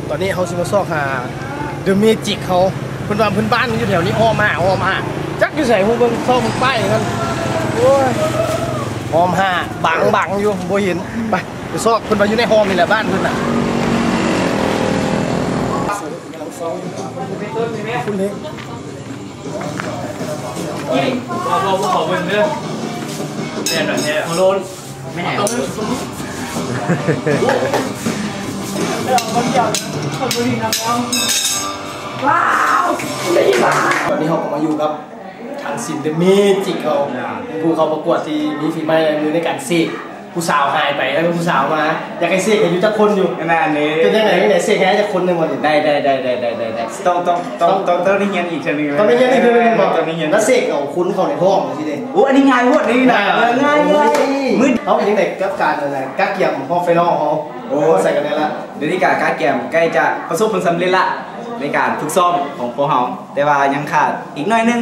ຕອນນີ້ເຮົາຊິມາຊອກຫາ The Magic ເຮົາ ເພິ່ນວ່າເພິ່ນບ້ານຢູ່ແຖວນີ້ ອ້ອມຫາ ອ້ອມຫາ ຈັກຢູ່ໃສ ຮູ້ເບິ່ງ ຊອກເບິ່ງປ້າຍນັ້ນ ໂອ້ຍ ອ້ອມຫາ ບັງ ບັງຢູ່ ບໍ່ເຫັນ ໄປ ໄປຊອກ ເພິ່ນວ່າຢູ່ໃນຫ້ອງນີ້ແຫຼະ ບ້ານເພິ່ນນະ ຕອນນີ້ເຮົາກໍມາຢູ່ກັບທາງ Scene The Magic ເຮົາ ເປັນຜູ້ເຂົ້າປະກວດທີ່ມີຝີໄມ້ລາຍມືໃນການເສກ ຜູ້ສາວຫາຍໄປ ແລ້ວຜູ້ສາວມາ ຢາກໃຫ້ເສກໃຫ້ຢູ່ຈັກຄົນຢູ່ ນັ້ນເດ້ ເປັນຈັ່ງໃດ ເປັນຈັ່ງໃດ ເສກໃຫ້ຈັກຄົນໜຶ່ງບໍ່ນີ້ ໄດ້ ໄດ້ ໄດ້ ຕ້ອງ ຕ້ອງ ຕ້ອງ ຕ້ອງໄດ້ຮຽນອີກເທື່ອໜຶ່ງ ຕ້ອງໄດ້ຮຽນອີກເທື່ອໜຶ່ງ ຕ້ອງໄດ້ຮຽນ ແລ້ວເສກເອົາຄົນເຂົ້າໃນທ້ອງຈັ່ງຊີ້ເດ້ ໂອ້ ອັນນີ້ງ່າຍໂພດນີ້ນະ ງ່າຍ ເອີ ງ່າຍ ເອີ ງາຍ ງາຍ ມື້ເຮົາເປັນຈັ່ງໃດກັບການ ອັນ ກະກຽມຮອບໄຟນອລເຮົາ ໂອ້ ເຮົາໃສ່ກັນໄດ້ລະ ດຽວນີ້ກະກະກຽມໃກ້ຈະປະສົບຜົນສຳເລັດລະ ໃນການຝຶກຊ້ອມຂອງພວກເຮົາ ແຕ່ວ່າຍັງຂາດອີກໜ້ອຍໜຶ່ງ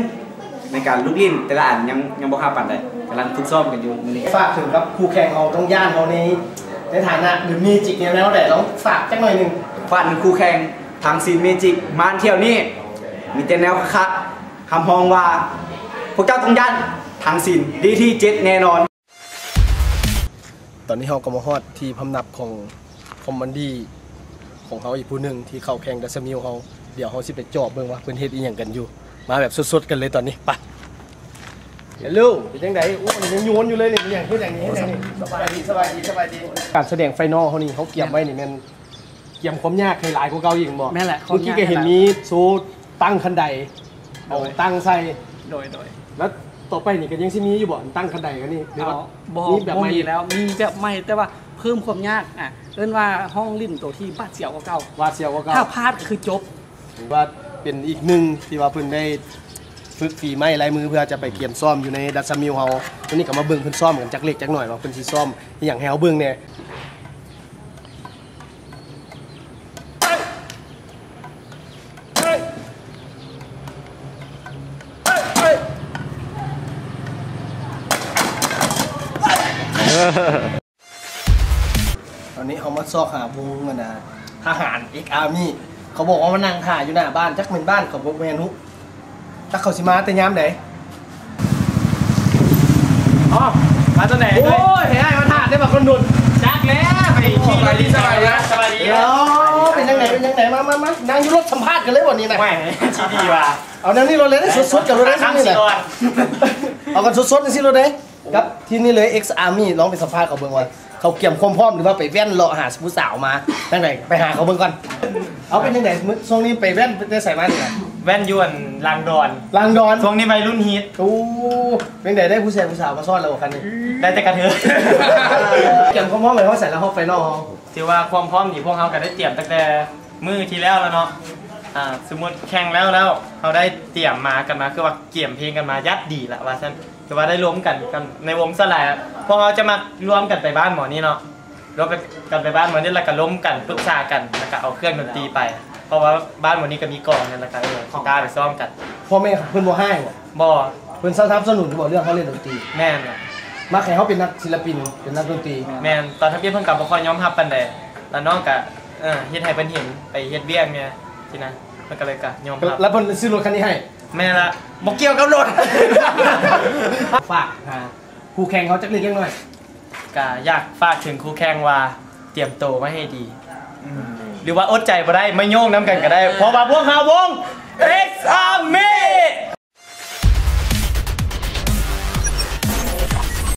ໃນການລູກຫຼິ້ນແຕ່ລະອັນຍັງ ຍັງບໍ່ຄັກປານໃດ ກຳລັງຝຶກຊ້ອມກັນຢູ່ມື້ນີ້ ຝາກເຖິງກັບຄູ່ແຂ່ງເຮົາ ຕ້ອງຢ້ານເຮົາໃນ ໃນຖານະ The Magic ແນວໃດ ລອງຝາກຈັກໜ້ອຍໜຶ່ງ ຝາກເຖິງຄູ່ແຂ່ງທາງ Scene Magic ມາທ່ຽວນີ້ ມີແຕ່ແນວຄັກໆ ຮັບຮອງວ່າ ພວກເຈົ້າຕ້ອງຢ້ານທາງ Scene ດີທີເຈັດ ແນ່ນອນ. ຕອນນີ້ເຮົາກໍມາຮອດທີ່ພຳນັບຂອງຄອມມານດີຂອງເຮົາອີກຜູ້ໜຶ່ງທີ່ເຂົ້າແຂ່ງດັດຊະມິວເຮົາ ດຽວເຮົາຊິໄປຈອບເບິ່ງວ່າເພິ່ນເຮັດອີ່ຫຍັງກັນຢູ່ ມາແບບສົດໆກັນເລີຍຕອນນີ້ ໄປ ເຮລໂລ ເປັນຈັ່ງໃດ ໂອ້ ຍັງໂຍນຢູ່ເລີຍນີ້ ເຮັດຫຍັງນີ້ ເຮັດຫຍັງນີ້ ສະບາຍດີ ສະບາຍດີ ສະບາຍດີ ການສະແດງໄຟນອລເຮົານີ້ ເຮົາກຽມໄວ້ນີ້ແມ່ນ ກຽມຄວາມຍາກໃຫ້ຫຼາຍກວ່າເກົ່າອີກບໍ່? ແມ່ນແຫຼະ ເມື່ອກີ້ກໍເຫັນມີໂຊຕັ້ງຄັນໄດ ເອົາຕັ້ງໃສ່ ໂດຍ ໂດຍ ແລ້ວຕໍ່ໄປນີ້ກໍຍັງຊິມີຢູ່ບໍ່ ຕັ້ງຄັນໄດອັນນີ້ ຫຼືວ່າ ບໍ່ ມີແບບໃໝ່ ບໍ່ມີແລ້ວ ມີແບບໃໝ່ ແຕ່ວ່າເພີ່ມຄວາມຍາກ ອ່າ ເອີ້ນວ່າຫ້ອງຫຼິ້ນໂຕທີ່ຫວາດສຽວກວ່າເກົ່າ ຫວາດສຽວກວ່າເກົ່າ ຖ້າພາດຄືຈົບ ຖືວ່າເປັນອີກໜຶ່ງທີ່ວ່າເພິ່ນໄດ້ຝຶກຝີໄມ້ລາຍມື ເພື່ອຈະໄປກຽມຊ້ອມຢູ່ໃນດັດຊະມິວເຮົາ ມື້ນີ້ກໍມາເບິ່ງເພິ່ນຊ້ອມກັນຈັກເລັກຈັກໜ້ອຍ ວ່າເພິ່ນຊິຊ້ອມອີ່ຫຍັງໃຫ້ເຮົາເບິ່ງແດ່. ຕອນນີ້ເຮົາມາຊອກຫາວົງ ອັນນະ ທະຫານ X Army ເຂົາບອກວ່າມານັ່ງຖ້າຢູ່ໜ້າບ້ານ ຈັກແມ່ນບ້ານເຂົາບໍ່ແມ່ນ ຈັກເຂົາຊິມາແຕ່ຍາມໃດ. ອໍ ມາຕອນໃດ? ໂອ້ຍ ໃຫ້ອ້າຍມາຖ້າໄດ້ບັກຄົນດຸນ ຈັກແລ້ວ ໄປຂີ່ລົດ ສະບາຍດີ ສະບາຍດີ ເອີ ເປັນຈັ່ງໃດ ເປັນຈັ່ງໃດ ມາ ມາ ມາ ນັ່ງຢູ່ລົດສຳພາດກັນເລີຍບໍ່ນີ້ນະ ແມ່ນ ຊິດີວ່າ ເອົາແນວນີ້ໂລດເລີຍ ສົດໆກັນໂລດເລີຍ ເອົາກັນສົດໆຈັ່ງຊີ້ໂລດເດ້ ກັບທີມນີ້ເລີຍ X Army ລອງໄປສຳພາດເຂົາເບິ່ງວ່າ ເຂົາກຽມຄວາມພ້ອມ ຫຼືວ່າໄປແວ່ນເລາະຫາຜູ້ສາວມາຈັ່ງໃດ ໄປຫາເຂົາເບິ່ງກ່ອນ ເອົາ ເປັນຈັ່ງໃດ ຊ່ວງນີ້ໄປແວ່ນໄປແຕ່ໃສມານີ້ນະ? ແວ່ນຢູ່ອັນລາງດອນ ລາງດອນ ຊ່ວງນີ້ໄວລຸ້ນຮິດ ໂອ້ ເປັນໃດ ໄດ້ຜູ້ແຊຜູ້ສາວມາຊ້ອນແລ້ວບໍ່ຄັນນີ້? ໄດ້ແຕ່ກະເທີຍ ກຽມຄວາມພ້ອມໄປຮອດໃສແລ້ວ ຮອບໄຟນອລເຮົາ? ຖືວ່າຄວາມພ້ອມນີ້ ພວກເຮົາກະໄດ້ຕຽມຕັ້ງແຕ່ມື້ທີ່ແລ້ວແລ້ວເນາະ ອ່າ ສົມມຸດແຂ່ງແລ້ວ ແລ້ວເຮົາໄດ້ຕຽມມາກັນມາ ຄືວ່າກຽມເພງກັນມາຢ່າງດີລະວ່າຊັ້ນ ຄືວ່າໄດ້ລົມກັນກັບໃນວົງສ່ວນຫຼາຍ ພວກເຮົາຈະມັກລວມກັນໄປບ້ານໝໍນີ້ເນາະ ລວມກັນໄປບ້ານໝໍນີ້ ແລ້ວກະລົມກັນປຶກສາກັນ ແລ້ວກະເອົາເຄື່ອງດົນຕີໄປ ເພາະວ່າບ້ານໝໍນີ້ກະມີກອງນັ້ນ ແລ້ວກະເອີ ຊິກາໄປຊ້ອມກັນ. ພໍ່ແມ່ເພິ່ນບໍ່ຮ້າຍບໍ່? ບໍ່ ເພິ່ນສະໜັບສະໜູນຢູ່ບໍ່ ເລື່ອງເຮົາຫຼິ້ນດົນຕີ? ແມ່ນ ມັກໃຫ້ເຮົາເປັນນັກສິນລະປິນ ເປັນນັກດົນຕີ? ແມ່ນ ຕອນທຳອິດເພິ່ນກະບໍ່ຄ່ອຍຍອມຮັບປານໃດ ແລ້ວນ້ອງກະ ເອີ ເຮັດໃຫ້ເພິ່ນເຫັນ ໄປເຮັດວຽກແນວຊີ້ນະ ເພິ່ນກະເລີຍກະຍອມຮັບ ແລ້ວເພິ່ນຊື້ລົດຄັນນີ້ໃຫ້? ແມ່ນລະ ບໍ່ກ່ຽວກັບລົດ ຝາກຫາຄູ່ແຂ່ງເຮົາຈັກເລັກຈັກໜ້ອຍ. ກະຢາກຝາກເຖິງຄູ່ແຂ່ງວ່າ ຕຽມໂຕມາໃຫ້ດີ ອືມ ຫຼືວ່າອົດໃຈບໍ່ໄດ້ ມາໂຍກນຳກັນກະໄດ້ ເພາະວ່າພວກເຮົາວົງ X Army